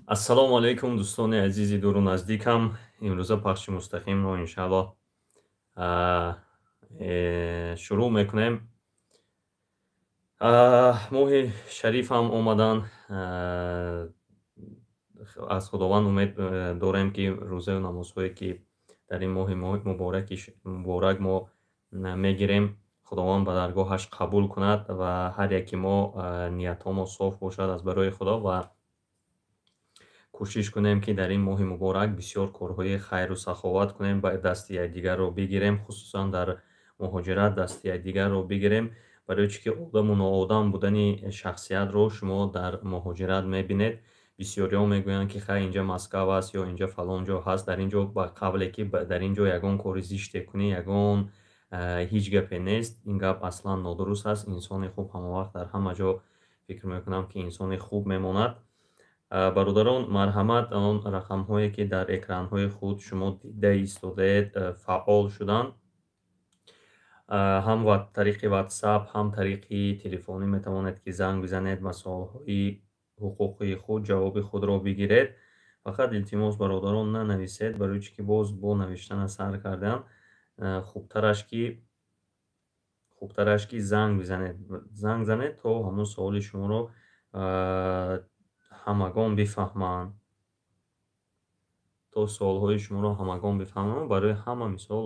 Ассалому алайкум, дӯстони азизи дуру наздикам. Имрӯза пахши мустақимро иншааллоҳ шурӯъ мекунем. Моҳи шарифам омадан. Аз Худованд умед дорем, ки рӯзаю намозҳое, ки дар ин моҳи муборак мо мегирем, Худованд ба даргоҳаш қабул кунад ва ҳар яки мо ниятҳомо соф бошад аз барои Худо ва кӯшиш кунем, ки дар ин моҳи муборак бисёр корҳои хайру саховат кунем, ба дасти якдигарро бигирем, хусусан дар муҳоҷират дасти якдигарро бигирем, барои чӣ ки одаму ноодам будани шахсиятро шумо дар муҳоҷират мебинед. Бисёриҳо мегӯянд, ки хай, инҷа Москав аст ё инҷа фалон ҷо ҳаст. Дар ин ҷо, ба қавле ки дар ин ҷо ягон кори зиште кунӣ, ягон ҳеҷ гапе нест. Ин гап аслан нодуруст аст. Инсони хуб ҳамавақт дар ҳама ҷо, фикр мекунам, ки инсони хуб мемонад. Бародарон, марҳамат, он рақамҳое, ки дар экранҳои худ шумо дида истодаед, фаъол шуданд. Ҳам тариқи WhatsApp, ҳам тариқи телефонӣ метавонед, ки занг бизанед, ба суолҳои ҳуқуқии худ ҷавоби худро бигиред. Фақат илтимос, бародарон, нанависед, барои чӣ ки боз бо навиштана сар кардан. Хубтараш ки занг бизанед, занг занед, то ҳамон суоли шуморо ҳамагон бифаҳманд, то суолҳои шуморо ҳамагон бифаҳманд, барои ҳама мисол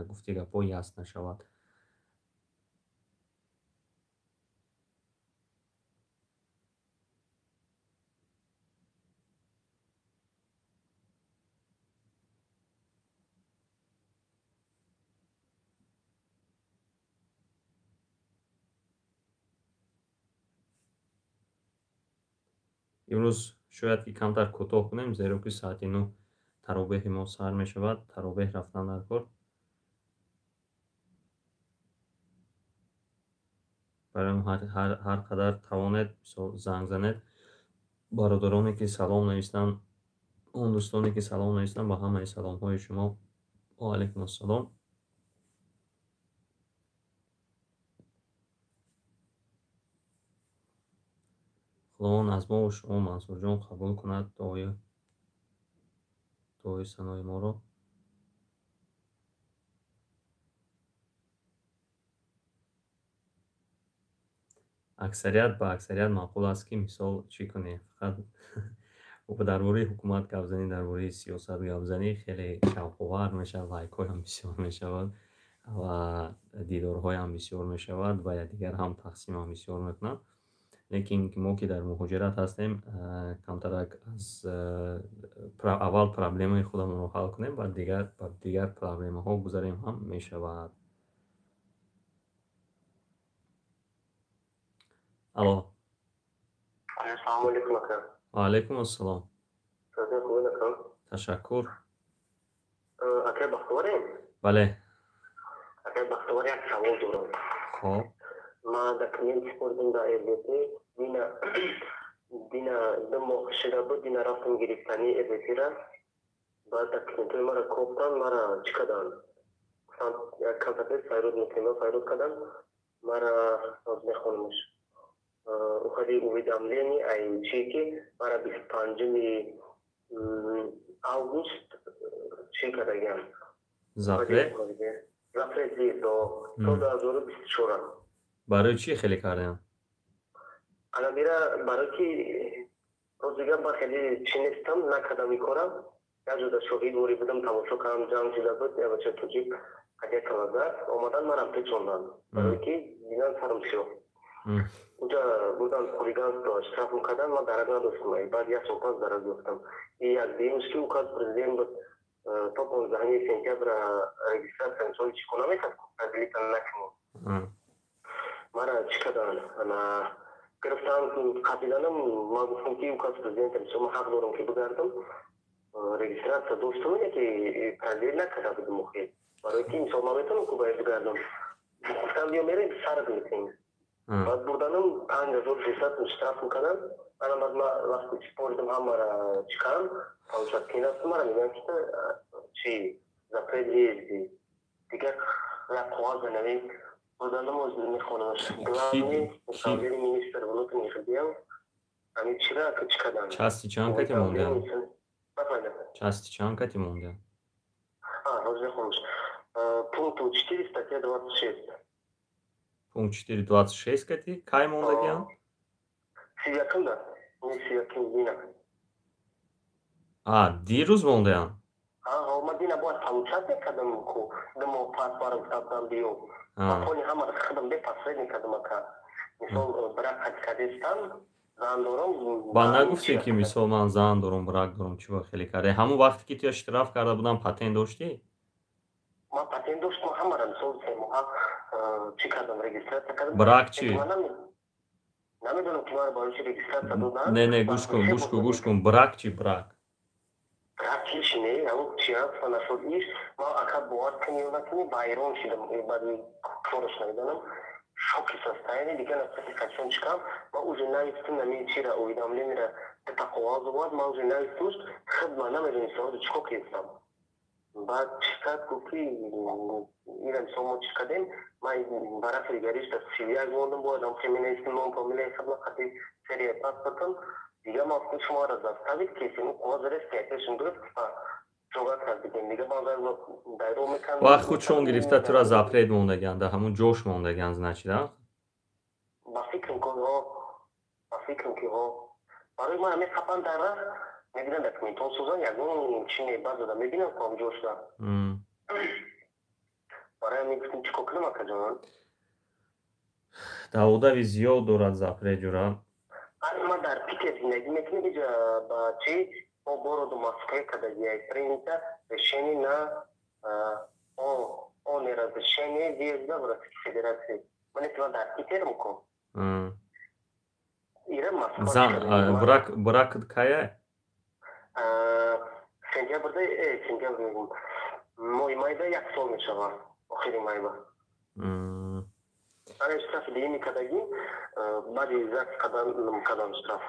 гуфти гапҳо ясн нашавад. Имрӯз шояд ки камтар кӯтоҳ кунем, зеро ки соати 9 таробеҳи мо сар мешавад, таробеҳ рафтан дар кор. Барои ҳар қадар тавонед, мисол, занг занед. Бародароне, ки салом навистанд, он дӯстоне, ки салом навистанд, ба ҳамаи саломҳои шумо ва алайкум ассалом. Худованд аз мо шумо, Мансурҷон, қабул кунад дуои санои моро. Аксарият, ба аксарият маъқул аст, ки мисол чӣ кунем, фақат дар бораи ҳукумат гап занӣ, дар бораи сиёсат гап занӣ хеле шавқовар мешавад, лайкҳоям бисёр мешавад ва дидорҳоям бисёр мешавад ва якдигар ҳам тақсимам бисёр мекунанд. Лекин мо, ки дар муҳоҷират ҳастем, камтарак аз аввал проблемаи худамонро ҳал кунем, баъд дигар ба дигар проблемаҳо гузарем ҳам мешавад. Алло. Ассалому алайкум, ака. Ва алайкум ассалом. Ташаккур. Ака Бахтоворем? Бале. Ака Бахтовар, як савол дорам. Хоб. Ман документ супордам дар РВП, дина 2 моҳ шуда буд, дина рафтам гирифтани РВПра. Баъд документҳои мара кофтан, мара чӣ карданд, гуфтанд, як камтар файруд мекунем. Файруд карданд мара. Мехонамш, ухали уведомление ай чи ки мара 25-уми август чӣ кардагиам. Запрет. Запрет то 2024. Барои чӣ хеле кардем? Ана бира, барои ки рӯзи гап, ман хеле чӣ нестам, накардам ин корам. Як ҷода шоҳид ворӣ будам, тамошо кардам, ҷанг шуда буд, як бача тоҷик қадия калазад, омадан манам печонданд, барои ки дидан сарам сиёҳ. Уҷа бурдан, хулиганство, штрафм кардан. Ман дарак надоштам, баъд як сол пас дарак ёфтам. И як дуюмш ки указ президент буд, то 15-уми сентябра регистрация, мисоли, чӣ кор намекард, продлить накунӣ. Мара чӣ карданд, ана гирифтан, қапиданам. Ман гуфтам, ки указ президента, мисол, ман ҳақ дорам, ки бигардам, регистрация доштам, ки продлить накарда будам охир, барои ки мисол ман метавонам ку бояд бигардам. Гуфтам, биё, мерем, сарат метем. Баъд бурданам, 5300 штраф мекардам. Ана баъд ма вақте супоридам, ҳамара чӣ кардам, получать ки рафтам, мара мегӯям, ки чи запрет въезди, дигар як коғаз навӣ бурданам. Мехонамаш, главный управление министр внутренних дел. Ами чира чӣ кардам? Части чанд кати мондиям? Части чанд кати мондиям? Пункту 4 статья 26. Пункт 4 26 кати кай мондагиам? 31-да. Не 31 дина. А, дирӯз мондиам? Ма дина бояд получать мекардам ку ду моҳ пас барам гуфтам биё. Пони ҳамаро худам бепосредник кардам ака. Мисол брак кадестам, зан дорам. Ба нагуфтӣ ки мисол ман зан дорам, брак дорам, чӣ ба хеле карда? Ҳамон вақте ки туя штраф карда будам, патент доштӣ? Ман патент доштам, ҳамаро мисол се моҳа чӣ кардам, регистрация кардам. Брак чӣ? Намедонам ки маро барои чӣ регистрация доданд. Не, не, гӯш кун, гӯш кун, гӯш кун. Брак чӣ, брак? Брак иш не, ҳамон чи ҳаст нашуд иш. Ман ака бовар кунӣ ё накунӣ, байрон шидам, баъди кораш намедонам. Шоки состояние, дигар нафаси качон чикам. Ман уже навистум нами чира уведомлениера дата қоғаз овард, ман уже навистумш, худ ман намедонистам ҳозир чӣ кор кардам. Баъд чӣ кард, гуфт ки ира мисол мо чӣ кардем, ман варафи дигариш дар 31 мондам, бояд ҳам хеле менавистум ном фамилияи худма қати серияи паспортам. Дигар ман гуфтам шуморо заставить кесем, ӯ қоғаз рест ки пешам гирифт ва ҷога кард дигем. Дигар ман дайро мекардам. Вақт худшон гирифта тура запрет мондагианд, дар ҳамон ҷош мондагианд, значит, а? Ба фикрам ки ҳо, ба фикрам ки ҳо. Барои ман ҳамин қапан дар раҳ мебинам документон сӯзан, ягон чи не, баъд зада мебинам ку ҳам ҷошда. Барои ҳамин гуфтам чӣ кор кунам, акаҷон? Даводави зиёд дорад запрет, ҷура. Ман дар Питер зиндагӣ мекунам, иҷа ба чи по городу Москве кардагия принято решение на о неразрешении въезда в Российской Федерации. Ман ман дар Питерам ку. Ира Москва. Зан, брак, брак кая? Сентябрда, сентябр мегӯм. Моҳи майда як сол мешавад, охири майба. Ана штраф диими кардагӣ, баъди ЗАГС кардам штраф.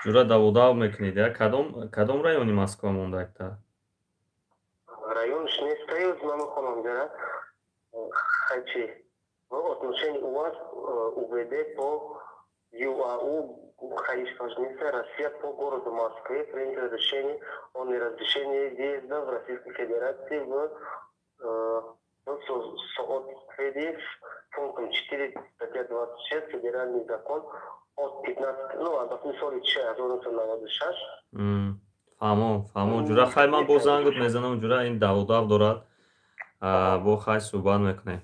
Ҷура даводав мекунед, я? Кадом райони Москва мондагта? Районш неста, ёз ман мехонам ҷара. Хайчи. В отношении у вас УВД по ЮАУ Хаишважница, Россия по городу Москве принято решение о неразрешении въезда в Российской Федерации в соответствии с пунктом 4 статья 26 Федеральный закон от 15, ну, от соли 1996. Фаҳмо, фаҳмо, ҷура. Хай, ман боз зангут мезанам, ҷура, ин даводав дорад. Бо хай суҳбат мекунем.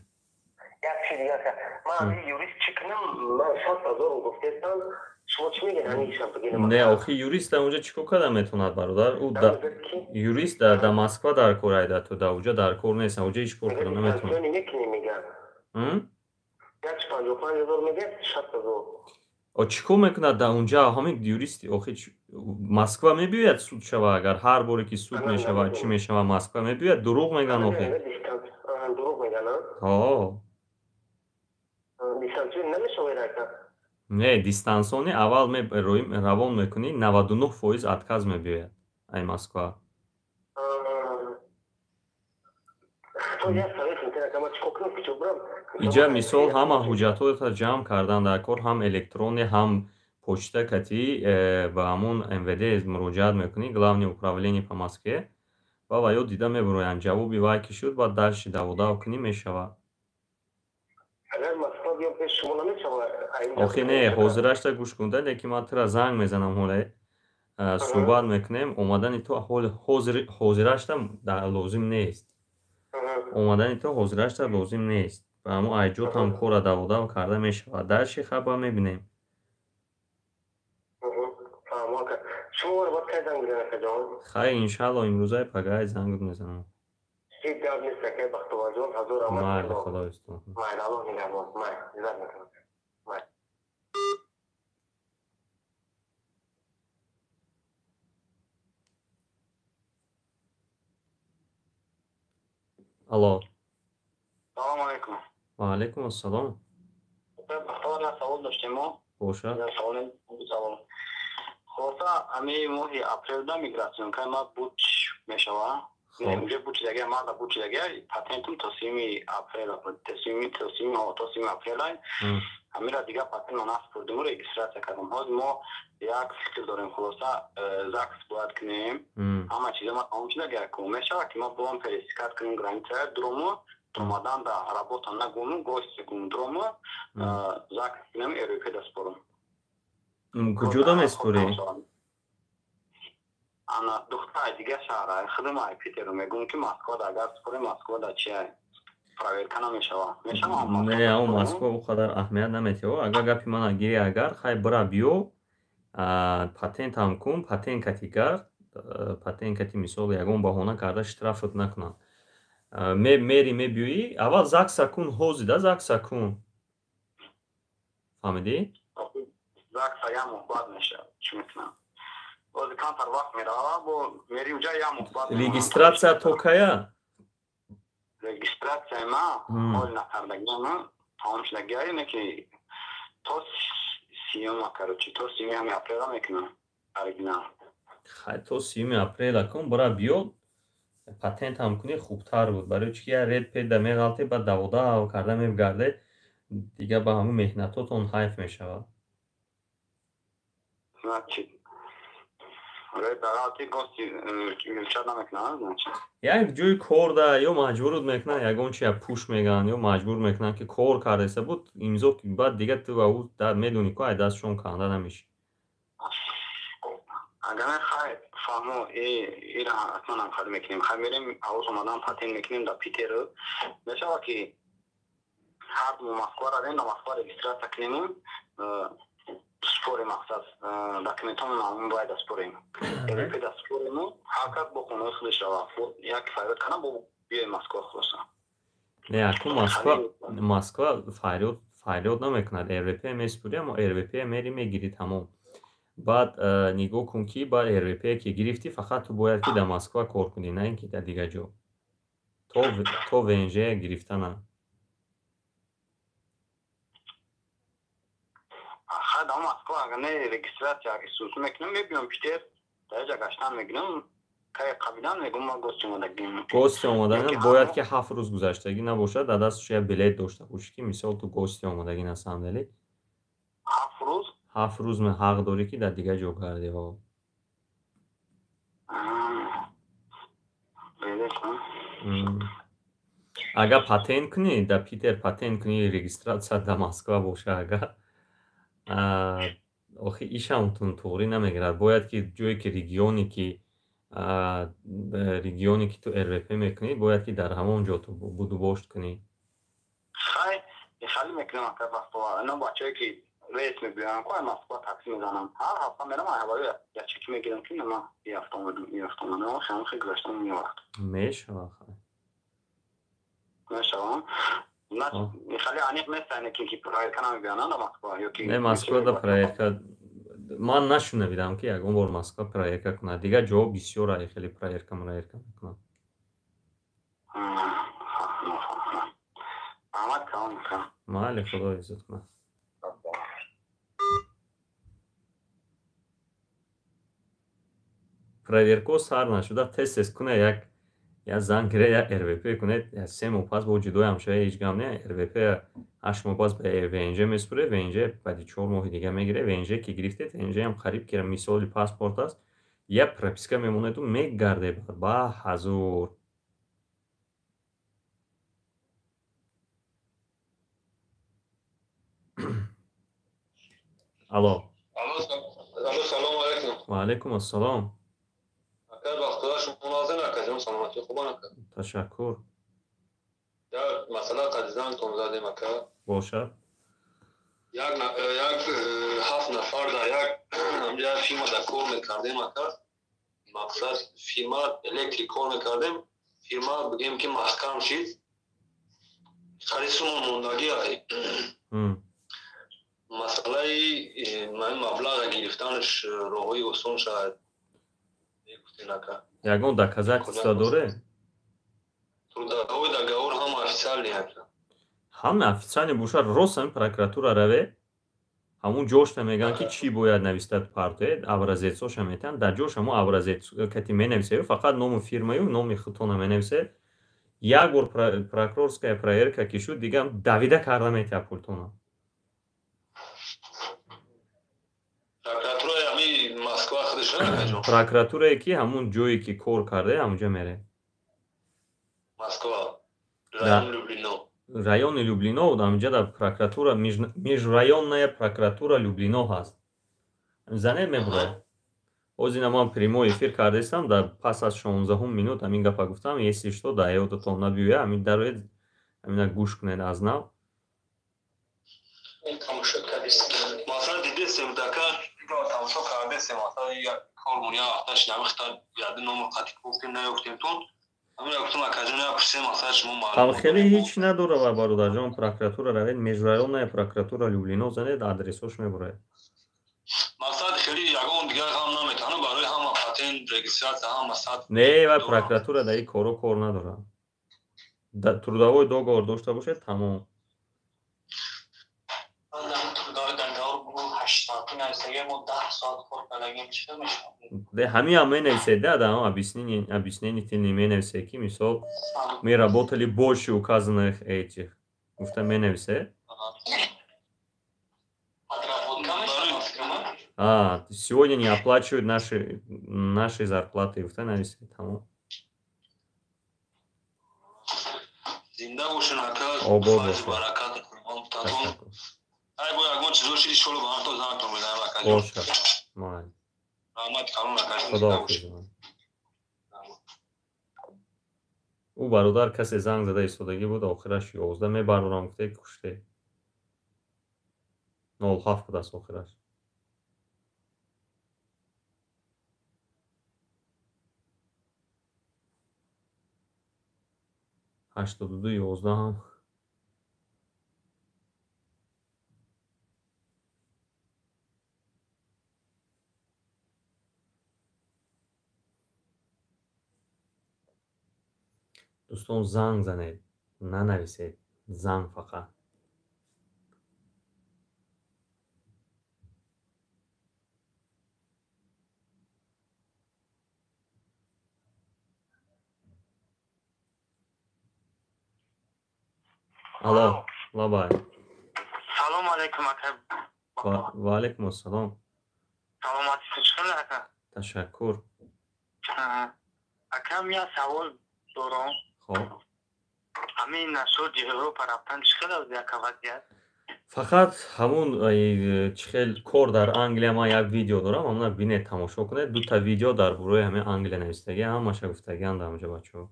Як чи дигар, ман юрист чӣ кунам? Ман 60 000 гуфтестам, шумо чӣ мегӯед, ҳамишам бигирам? Не, охи юрист дар унҷа чӣ кор карда метавонад, бародар? Ӯ юрист дар Москва дар кор айда, ту дар уҷа дар кор нест, уҷа ҳеҷ кор карда наметавонад. Мекунем, мегӯям. Як 55 000 мегӯяд, 60 000. О, чӣ кор мекунад дар унҷа ҳамин юристи? Охи Москва мебиёяд суд шава, агар ҳар боре ки суд мешавад, чӣ мешавад, Москва мебиёяд, дурӯғ мегӯянд охи. Дурӯғ мегӯянд? Ҳо. Дистанционно намешавад, ака? Не, дистанционно аввал равон мекунӣ, 99% отказ мебиёяд ай Москва. То як совет метавонад, ака, ман чӣ кор кунам, куҷо бурам? Иҷа мисол ҳама ҳуҷҷатҳоро ҷамъ кардан дар кор, ҳам электронӣ, ҳам почта катӣ ба ҳамон МВД муроҷиат мекунӣ, Главное управление по Москве, ва ва ё дида мебуроянд. Ҷавоби вай ки шуд, баъд дальше даводав кунӣ, мешавад. Агар Москва биём пеш шумо намешавад? Охи не, ҳозирашта гӯш кун, да, лекин ман тура занг мезанам ҳоле, суҳбат мекунем. Омадани ту ҳозирашта лозим нест. Омадани ту ҳозирашта лозим нест. Ба ҳамон айҷотам кора даводав карда мешавад. Дальше хаба мебинем. Фаҳмо, ака. Шумо маро бояд кай занг бизанед, акаҷон? Хай, иншалло, имрӯзаи пагаҳ зангут мезанам. Ҳеҷ гап нест, акай Бахтоварҷон, ҳазор раҳмат. Майли, худоистон. Майли, Аллоҳ нигаҳбон. Майли, иззат мекунам. Майли. Алло. Салому алайкум. Ва алайкум ассалом. Бахтовар, як савол доштем мо. Боша. Савол. Хулоса, ҳамин моҳи апрелда миграционкаи ма буд мешава. Уже буд чизагия, мада буд чизагия, патентум то 30-уми апрела буд. То 30-уми, то 30-уми апрела. Ҳамира дига патент наспурдиму регистрация кардам. Ҳозир мо як фикр дорем, хулоса ЗАГС бояд кунем. Ҳама чиза ма тамом шуда гаяку. Мешавад ки мо бом пересекать кунем граница дурому, омадан да работа нагуму, гости гум дурому, ЗАГС кунем, РВП да спорум. Куҷода меспорӣ? Ана духтари дига шаҳра, худам ай Питеру мегӯм ки Москвада агар спорем, Москвада чиай? Проверка намешава. Мешава? Не, ау Москва о қадар аҳамият наметиҳад. Агар гапи мана гирӣ, агар хай бира биё, патентам кун, патент кати гард, патент кати мисол ягон баҳона карда штрафат накунанд. Мери мебиёӣ, аввал ЗАГСа кун, ҳозида ЗАГСа кун. Фаҳмидӣ? ЗАГСа як моҳ баъд мешавад. Чӣ мекунам? Ҳозир камтар вақт мерава, бо мери уҷа як моҳ баъд. Регистрация то кая? Регистрация ма ҳол накардагиам, тамом шудагиа, не ки то 30-ума, короче, то 30-уми ҳами апрела мекунам оригинал. Хай, то 30-уми апрела кун, бира биё, патент ҳам кунӣ хубтар буд. Барои чӣ ки як ред педа меғалте, баъд даводав карда мегарде, дига ба ҳамун меҳнатотон ҳайф мешавад. Як ҷои кор да ё маҷбурут мекунанд, ягон чи пуш мегӯянд, ё маҷбур мекунанд ки кор кардаиста буд, имзо, баъд дига ту медонӣ ку ай дастшон канда намешӣ. Агар хай фаҳмо, ира ҳатман ҳамкорӣ мекунем. Хай мерем, аввал омадан патент мекунем дар Питер. Мешавад ки ҳар ду Москва равем, дар Москва регистрация кунему, спорим, мақсад документҳомон ҳамон бояд спорем. РВП да спорему, ҳар кас бо хонаи худаш рава. Як фарёд кардам, бо биёем Москва хулоса. Не, аку Москва фарёд намекунад. РВП меспурӣ, аммо РВП мери мегирӣ, тамом. Баъд нигоҳ кун ки баъд РВП ки гирифтӣ, фақат ту бояд ки дар Москва кор кунӣ, на ин ки дар дигар ҷо. То ВНЖ гирифтана. Хай, дар Москва агар не регистрация сусу мекунам, мебиём Питер, дар ҷа гаштан мегирам, кай қабидан мегӯм ма гости омадагим. Гости омадан бояд ки 7 рӯз гузаштагӣ набошад, дар дасташ як билет дошта бошӣ ки мисол ту гости омадагӣ на самом деле. 7 рӯз? 7 рӯз ҳақ дорӣ ки дар дигар ҷо гардӣ. Ҳо. Агар патент кунӣ, дар Питер патент кунӣ, регистрация дар Москва боша, агар охи ишам тун туғрӣ намегирад. Бояд ки ҷое ки регионе ки ту РВП мекунӣ, бояд ки дар ҳамон ҷо ту будубошт кунӣ. Хай, хали мекунам ака вақтова. Ино бачае ки рейс мебиёям, ку ай Москва такси мезанам. Ҳар ҳафта мерам, ай ҳаваи як чеки мегирам ки ман и ҳафта омадам, и ҳафта омадам, хеле хеле гузаштам ин вақт. Мешава хай. Мешава. Хеле аниқ нест, яъне ки проверка намебиёнанд дар Москва ё ки Не, Москва да проверка ман нашунавидам ки ягон бор Москва проверка кунад. Дигар ҷоҳо бисёр ай хеле проверка мроверка мекунанд. Майли, Худо иззат кунад. Проверко сар нашуда, тез тез куна, як занг гире, як РВП кунед, 3 моҳ пас бо ҷудоям шава, ҳеҷ гам не. РВП 8 моҳ пас ба ВНЖ меспуре, ВНЖ баъди 4 моҳи дига мегире. ВНЖ ки гирифтед, ВНЖ ҳам қариб ки мисоли паспорт аст, як прописка мемонеду мегарде ба ҳазур. Алло. Алло, салом алейкум. Ва алейкум ассалом. Ташаккур. Масъала қадизантон задем ака. Бошад. Як 7 нафар дар як фирма дар кор мекардем ака. Мақсад фирма электрик кор мекардем. Фирма бигем ки маҳкам шид. Хари сумо мондагӣ ай. Масъалаи маблаға гирифтанаш роҳҳои осон шавад. Ягон доказательства доре? Трудовой договор ҳама официальный ака. Ҳама официальный бошад, рост ҳамин прокуратура раве, ҳамун ҷошта мегӯянд ки чӣ бояд навистад партоед, образецоша метиҳанд, дар ҷош ҳамун образец кати менависед, фақат ному фирмаю номи худтона менависед. Як бор прокурорская проверка ки шуд, дига давида карда метиҳад пултона. Бошад? Прокуратурае ки ҳамун ҷое ки кор карда, ҳамунҷа мере. Москва. Район Люблино. Райони Люблино, ҳамунҷа дар прокуратура, межрайонная прокуратура Люблино ҳаст. Зане мебурад. Ҳозир ман прямой эфир кардаистам, дар пас аз 16 минут ҳамин гапа гуфтам, если что, дар ёдатон набиёяд, ҳамин дароед, ҳамина гӯш кунед аз нав. Масалан, дидесем дака тамошо кардесем, масалан, як кормон як ҳафташ намихта яди номер қатӣ гуфтем, наёфтем тун. Ҳамина гуфтам, акаҷон, як пурсем, масалан, шумо маълум. Ҳам хеле ҳеҷ надора ва бародарҷон, прокуратура равед, межрайонная прокуратура Люблино занед, адресош мебурад. Мақсад хеле ягон дигар ҳам наметавонам, барои ҳама патент, регистрация, ҳама сад. Не, ва прокуратура дар ин коро кор надорад. Трудовой договор дошта бошед, тамом. Ҳамин ҳам менависед, да, да, объяснение менависед, ки мисол мы работали больше указанных этих. Гуфта менависед. А, сегодня не оплачивают наши зарплаты. Гуфта нависед, тамом. Зинда бошен, ака. Обод бошед. Баракат. Ай бо ягон чизо шиди шоло ба ҳамто зангтон мезанам, акаҷон. Бошад. Майли. Раҳмат калон, акаҷон. Худоҳофиз. Ӯ бародар касе занг зада истодагӣ буд, охираш 11 мебарорам гуфте, куште. 07 будааст охираш. 82 11 ҳам. Дӯстон, занг занед, нанависед, занг фақат. Алло, лабай. Салом алейкум, ака. Ва алейкум ассалом. Саломатӣ чӣ хел, ака? Ташаккур. Акам, як савол дорам. Хоб. Ҳамин нашуд Европа рафтан чӣ хел аст яка вазъият? Фақат ҳамун чӣ хел кор дар Англия ман як видео дорам, ҳамуна бинед, тамошо кунед. Дута видео дар бораи ҳамин Англия навистагӣ, ҳамаша гуфтагианд ҳамунҷа бачаҳо.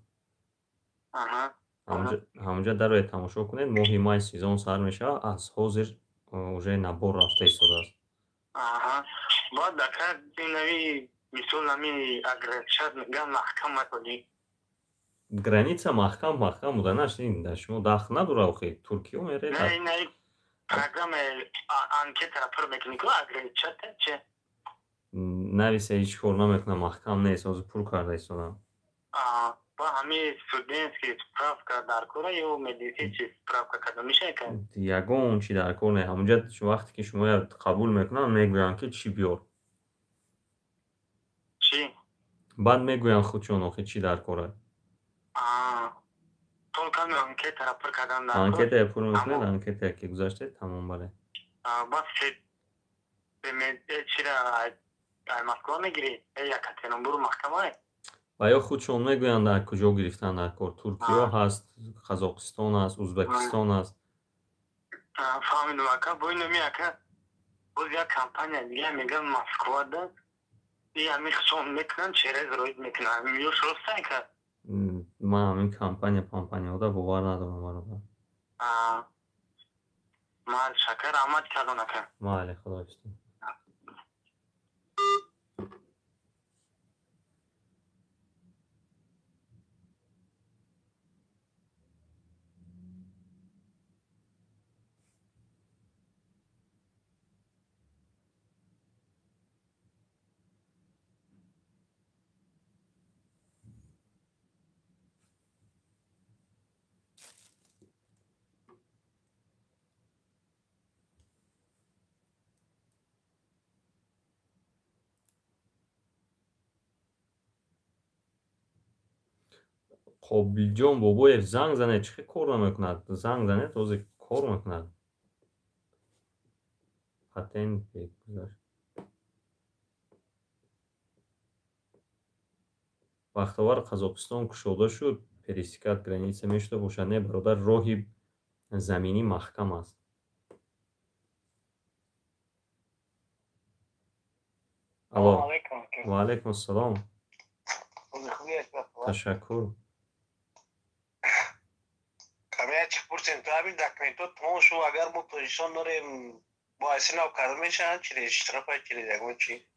Ҳамунҷа дароед, тамошо кунед. Моҳи май сезон сар мешавад, аз ҳозир уже набор рафта истодааст. Баъд ака, инави мисол ҳами аграшад мегӯям маҳкам матоли. Граница маҳкам маҳкам буданаш ин дар шумо дахл надорад, охи Туркиё меред. Не, не, программа анкетара пур мекунӣ ку агречата че? Нависа, ҳеҷ кор намекунам, маҳкам нест, ҳозир пур карда истодам. Ба ҳамин студентский справка дар кора ё медицинский справка карда мешавад ка? Ягон чи дар кор не. Ҳамунҷа вақте ки шумоя қабул мекунанд, мегӯянд ки чӣ биёр. Чӣ? Баъд мегӯянд худшон охи чӣ дар кора. Только анкетара пур кардан дар кор? Анкетая пур мекунед, анкетая ки гузаштед, тамом, бале. Баъд чира ай Москва мегирӣ? Екатеринбург маҳкама? Ва ё худшон мегӯянд дар куҷо гирифтан дар кор. Туркиё ҳаст, Қазоқистон ҳаст, Узбекистон ҳаст. Фаҳмидам, ака. Бо инами ака, боз як компания дига мегӯянд Москвада, и ҳами худшон мекунанд, через роид мекунанд. Ёш рост ака? Ман ҳамин компания компанияҳода бовар надорам, бародар. Ман шакар, раҳмат калон, ака. Майли, худоҳофиз. Қобилҷон Бобоев, занг занед, чӣ хел кор намекунад? Занг занед, ҳозир кор мекунад. Патент бегузашт. Бахтовар, Қазоқистон кушода шуд, пересекать граница мешуда бошад? Не, бародар, роҳи заминӣ маҳкам аст. Алло, ва алайкум ассалом. Ташаккур.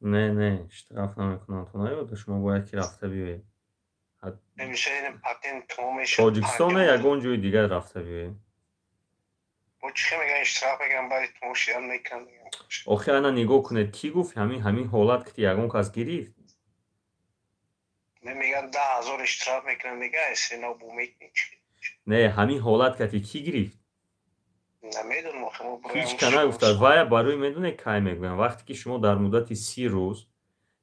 Не, не, штраф намекунанд. Наёда, шумо бояд ки рафта биёед. Тоҷикистон ягон ҷои дигар рафта биёед. Охи, ана нигоҳ кунед, кӣ гуфт ҳамин ҳолат ки ягон кас гирифт? Не, ҳамин ҳолат кати кӣ гирифт? Ҳеҷ ка нагуфтад. Вая барои медонед кай мегӯям? Вақте ки шумо дар муддати 30 рӯз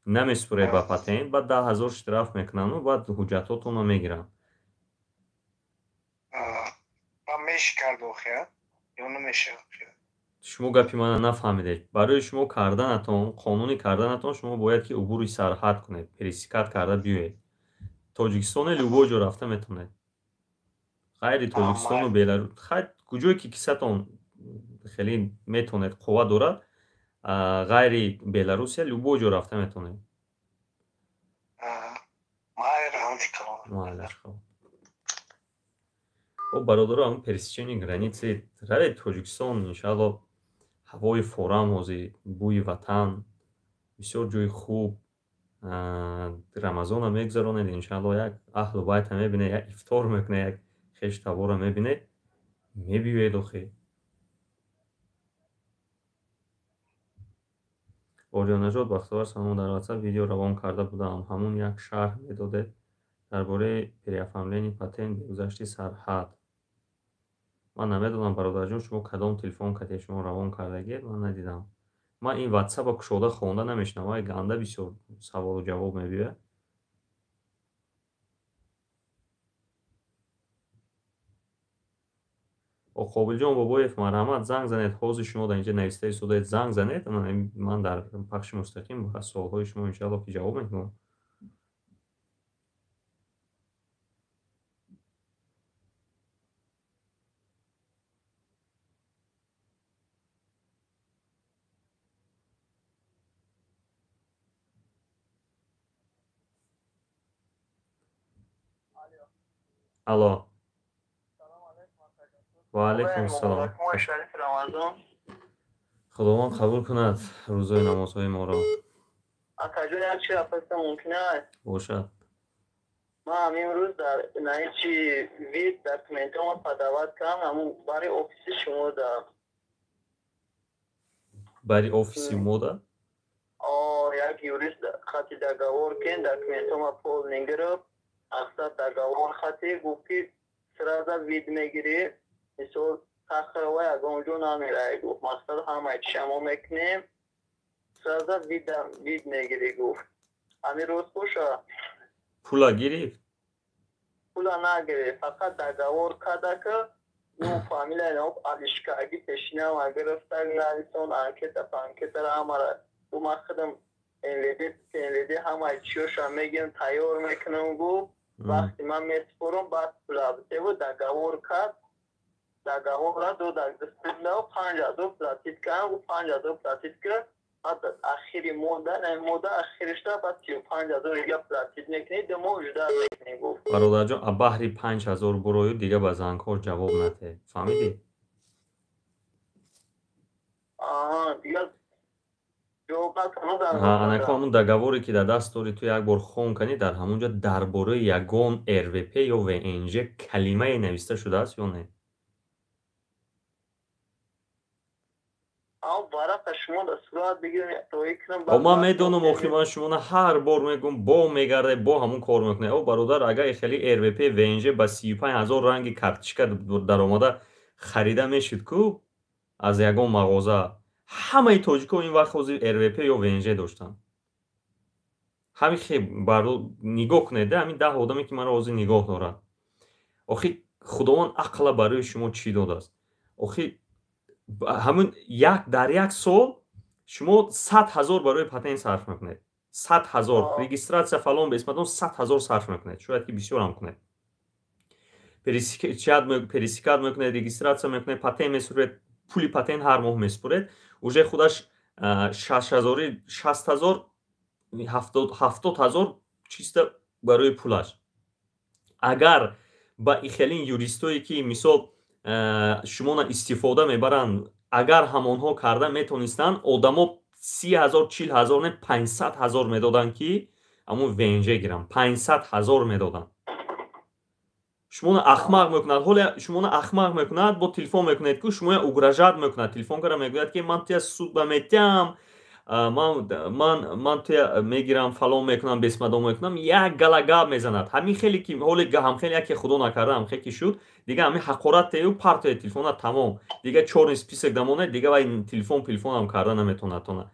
намесупоред ба патент, баъд 10 000 штраф мекунанду баъд ҳуҷҷатҳотонро мегиранд. Шумо гапи мана нафаҳмидед. Барои шумо карданатон, қонунӣ карданатон, шумо бояд ки убури сарҳад кунед, пересекать карда биёед. Тоҷикистоне любой ҷо рафта метавонед. Ғайри Тоҷикистону Беларус, хайр, куҷое ки кисатон хеле метавонед, қувва дорад, ғайри Беларусия любой ҷо рафта метавонед. О, бародаро, ҳамн пересечение границы равед Тоҷикистон, иншаалло, ҳавои форам, ҳозир бӯи ватан, бисёр ҷои хуб. Рамазона мегузаронед, иншаалло, як аҳлу байта мебинед, як ифтор мекунед, як хеш табора мебинед, мебиёед охи. Ориёнажод, Бахтовар, салом, дар ватсап видео равон карда будам, ҳамун як шарҳ медодед дар бораи переоформление патент бегузашти сарҳад. Ман намедонам, бародарҷон, шумо кадом телефон кате шумо равон кардагиед, ман надидам. Ман ин ватсапа кушода хонда намешунавам, вай ганда бисёр саволу ҷавоб мебиёяд. Қобилҷон Бобоев, марҳамат, занг занед. Ҳозир шумо дар инҷа нависта истодаед, занг занед, ман дар пахши мустақим ба суолҳои шумо иншаалло ки ҷавоб мекунам. Алло, ва алайкум ассалом. Худованд қабул кунад рӯзои намозҳои моро. Бошад. Ман ҳамин рӯз дар наичи вид документҳома подавать кардам, ҳамун бари офиси шумо да. Бари офиси мо да? Як юрист хати договор кен, документҳома полный гирифт, аксар договор хати гуфт, ки сразу вид мегирӣ, мисол тахрава ягон ҷо намерай, гуфт, мақсад ҳамаи чишамо мекунем, сразу вид мегирӣ, гуфт. Ҳамин рост боша? Пула гирифт? Пула нагирифт, фақат договор кардака, ну фамилия алишкаги пешинама гирифта, нависон анкета панкетара ҳамара. Гуфт, ман худам НВД НВД ҳамаи чиёша мегирам, тайёр мекунам, гуфт, вақте ман месупорам, баъд пула битеву. Договор кард, договорра дод, 5000 платить кардам, гуфт, 5000 платить кард, баъд ахири мода, мода ахиришта, баъд 35 000 дига платить мекунӣ, 2 моҳ ждать мекунӣ, гуфт. Бародарҷон, а баҳри 5000 бурою дига ба зангҳо ҷавоб натеҳ, фаҳмидӣ? Дига. Анако, ҳамун договоре ки дар даст дори, ту як бор хон кунӣ, дар ҳамун ҷо дар бораи ягон РВП ё ВНЖ калимае нависта шудааст ё не? Ман медонам, охи, ман шумона ҳар бор мегӯм, бо мегарде, бо ҳамун кор мекунед. О бародар, агар хеле РВП ВНЖ ба 35 000 ранги карточка даромада харида мешуд ку аз ягон мағоза, ҳамаи тоҷикҳо ин вақт ҳозир РВП ё ВНЖ доштанд. Ҳамин хе нигоҳ кунед, ҳамин 10 одаме ки маро ҳозир нигоҳ дорад. Охи, Худованд ақла барои шумо чӣ додааст? Охи, ҳамин як дар як сол шумо 100 000 барои патент сарф мекунед. 100 ҳазор регистрация фалон бесмадон 100 ҳазор сарф мекунед, шояд ки бисёрам кунед. Пересекать мекунед, регистрация мекунед, патент месупоред, пули патент ҳар моҳ месупоред, уже худаш 6 ҳазори, 60 ҳазор, 70 ҳазор чисто барои пулаш. Агар ба ихелин юристое ки мисол шумона истифода мебаранд, агар ҳамонҳо карда метонистанд, одамо 30 ҳазор, 40 ҳазор не, 500 ҳазор медоданд, ки ҳамун ВНЖ гиранд, 500 ҳазор медоданд. Шумоно ахмақ мекунад, ҳоле шумоно ахмақ мекунад, бо телефон мекунед, ку шумоя угрожать мекунад. Телефон кара мегӯяд, ки ман туя суд ба метиҳам, ман туя мегирам, фалон мекунам, бесмадон мекунам, як гала гап мезанад. Ҳамин хеле ки ҳоле ҳамхеле яке, худо накарда, ҳамхел ки шуд, дига ҳамин ҳақорат тею партоя телефона, тамом. Дига чёрный список дамонед, дига вай телефон пилифонам карда наметонад тона.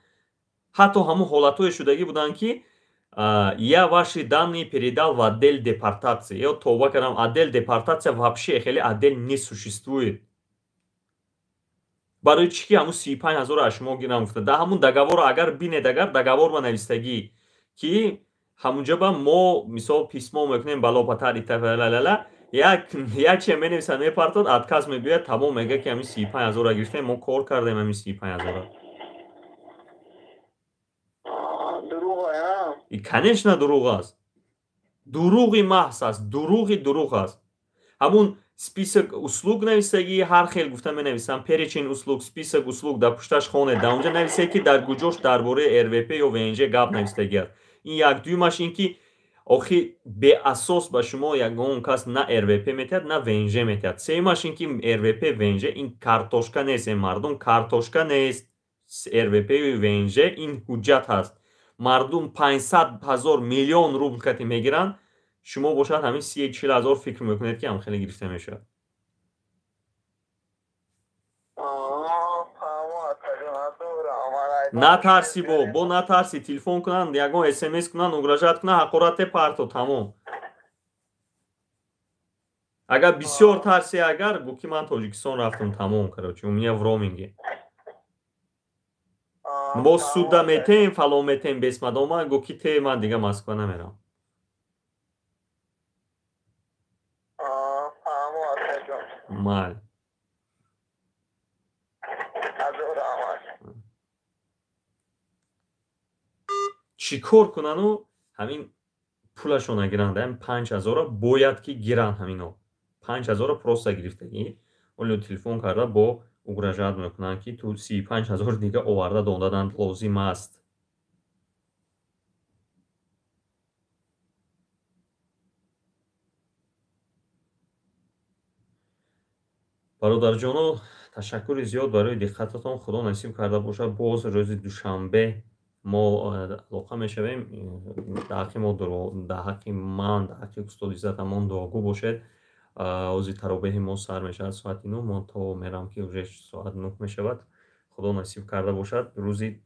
Ҳатто ҳамун ҳолатҳое шудагӣ буданд, ки «Я ваши данные передал в отдел депортации». Ё тавба кардам, отдел депортация вообще хеле отдел не существует. Барои чӣ ки ҳамун 35 ҳазорро аз шумо гирам гуфта? Дар ҳамун договорро агар бинед, агар договор ба навистагӣ, ки ҳамунҷо ба мо мисол письмо мекунем, балопатари тафалалала, як че менависад, мепартод, отказ мебиёяд, тамом. Мега, ки ҳамин 35 ҳазорро гирифтем, мо кор кардем ҳамин 35 ҳазорро. Конечно, дурӯғ аст, дурӯғи маҳз аст, дурӯғи дурӯғ аст. Ҳамун список услуг нависагӣ, ҳар хел гуфта менависам, перечень услуг, список услуг, дар пушташ хонед, дар онҷа нависед, ки дар куҷош дар бораи РВП ё ВНЖ гап навистагӣ аст. Ин як. Дуюмаш ин ки охи беасос ба шумо ягон кас на РВП метиҳад, на ВНЖ метиҳад. Сеюмаш ин ки РВП, ВНЖ ин картошка нест, э мардум, картошка нест. РВП ВНЖ ин ҳуҷҷат ҳаст. Мардум 500 ҳазор, миллион рубл кати мегиранд, шумо бошад ҳамин 30-40 ҳазор фикр мекунед, ки ҳам хеле гирифта мешавад. Натарси, бо натарси, телефон кунанд, ягон СМС кунанд, угрожать кунанд, ҳақорате парто, тамом. Агар бисёр тарси, агар гӯ, ки ман Тоҷикистон рафтам, тамом, короче, у меня в роуминге. Мо суда метем, фалон метем, бесмадома, гӯ, ки те ман дига Москва намерам. Майли. Чӣ кор кунану ҳамин пулашона гиранд? Ҳамин 5 ҳазора бояд ки гиранд. Ҳамино 5 ҳазора просто гирифтагӣ, оло телефон карда бо угрожать мекунанд, ки ту 35 ҳазор дига оварда додаданд лозим аст. Бародарҷоно, ташаккури зиёд барои диққататон. Худо насиб карда бошад, боз рӯзи душанбе мо алоқа мешавем. Дар ҳаққи мо, дар ҳаққи ман, дар ҳаққи устоди Иззатамон дуогӯ бошед. Ози таробеҳи мо сар мешавад соати 9. Мо то мерам, ки уже соат 9 мешавад. Худо насиб карда бошад, рӯзи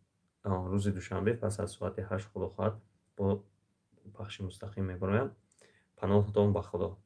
душанбе пас аз соати 8, худо хоҳад, бо пахши мустақим мебароям. Паноҳтон ба Худо.